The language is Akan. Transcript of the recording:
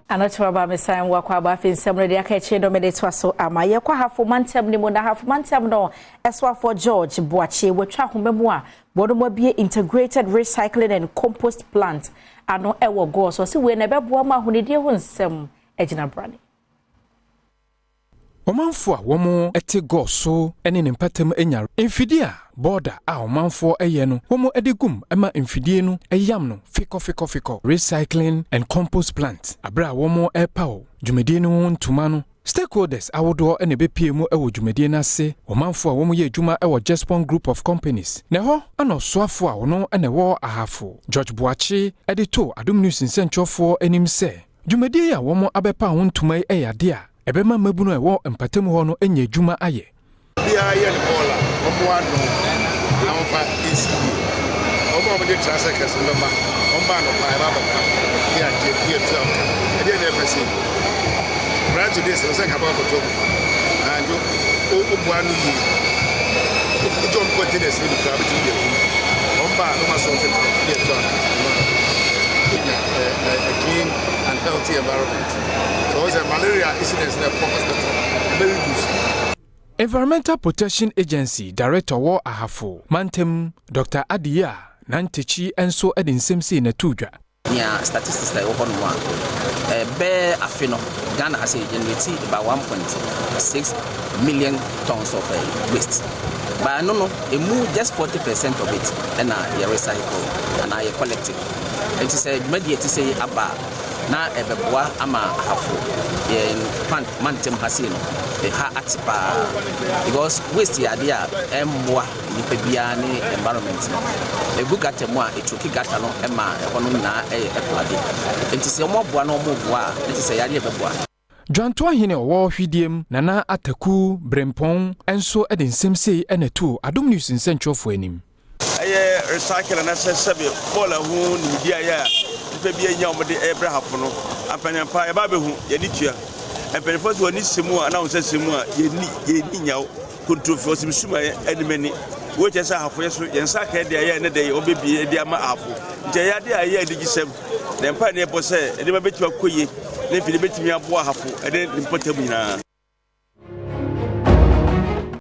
Anɔkyerɛ ba mesan wakɔ aba. Afei nsɛm no de aka akyire no, mede toa so ama yɛkɔ Ahafo mantam no mu. Na Ahafo mantam no ɛsoafoɔ George Boakye wɔatwa ahoma mu a wɔn mu abie integrated recycling and compost plant ano ɛwɔ Goaso. Ɔsi wei na ɛbɛboa mu ahonidie ho nsɛm agyina brane. Ɔmanfoɔ a wɔn te Goaso ne ne mpatam anya mfidie a bɔɔda a ɔmanfoɔ yɛ no, wɔn de gum ma mfidie no yam no fikɔfikɔfikɔ, recycling and compost plant. Abere a wɔn repaw dwumadie no ho ntoma no, stakeholders ahodoɔ na ɛbɛpie mu wɔ dwumadie no ase. Ɔmanfoɔ a wɔn yɛ adwuma wɔ Jespon Group of Companies na ɛhɔ ana ɔsoafoɔ a ɔno na ɛwɔ Ahafo, George Boakye, de to Adom News nsɛntwerɛfoɔ anim sɛ dwumadie a wɔn abɛpa ho ntoma yi yɛ adeɛ a ɛbɛma mmabunu a ɛwɔ mpatamu hɔ no anya adwuma ayɛ. Biara yɛ ne bɔɔla, ɔmmoa no na ɔmfa nsi yie. Ɔmo a ɔmode tricycles no bɛba, ɔmba anɔpa, ɛba abɛfa ne agye ne yɛtua ɔka. Ɛdeɛ ne ɛfɛ sɛ prior to this no, sɛ nkaba akɔtɔ mu nti woboa no yie, wogye ɔm containers no bi koraa bɛtumi de afu. Ɔmba a na ɔma sɔɔte no ne yɛtua ɔka ma a clean and healthy environment. So wɔn sɛ malaria incidence na ɛkɔ hospital ɛbɛ reduce. Environmental Protection Agency Director wɔ Ahafo mantam, Dr Adiya Nantekyi, nso de nsɛm sei na to dwa. Nea statistics a ɛwɔ hɔ nom a, ɛbɛɛ afe no, Ghana ha sɛ generate about 1.6 million tons of waste. But no, emu just 40% of it ɛna yɛ recycle anaa yɛ collect. Nti sɛ dwumadie ti sɛ aba a, na ɛbɛboa ama Ahafo yɛn pan mantam ha sei no ɛha ate paa, because waste yɛ adeɛ a ɛmmoa nipa biara ne environment no. Egu gutter mu a, ɛchoke gutter no ma ɛhɔ no nyinaa ɛyɛ ɛflood. Nti sɛ ɔmo aboa na ɔmo boa a, ne te sɛ yadeɛ bɛboa. Dwantoahene ɔwɔ Hwidiem, Nana Ataku Berempɔn, nso de nsɛm sei na to Adom News nsɛntwerɛfoɔ anim. Ɛyɛ recycle anaasɛ sɛbe bɔɔla ho nimdeɛ a yɛ a nipa bi anya, wɔn de ɛbrɛ Hafo no ampanyampa yɛba abɛhu yɛne tua mpanimfoɔ sɛ wɔne sɛ mu a na wɔn sɛ sɛ mu a yɛni nyaw kontrofi ɔsɛm sum a anim ani wei kyerɛ sɛ Ahafo yɛ so yɛn nsa aka de ayɛ ne de wɔbɛbie de ama Ahafo. Nti ɛyɛ ade a ɛyɛ anigyesɛm na mpa ne ɛbɔ sɛ nneɛma bɛtumi akɔ yie na mfidie bɛtumi aboa Ahafo ɛne ne mpɔtam nyinaa.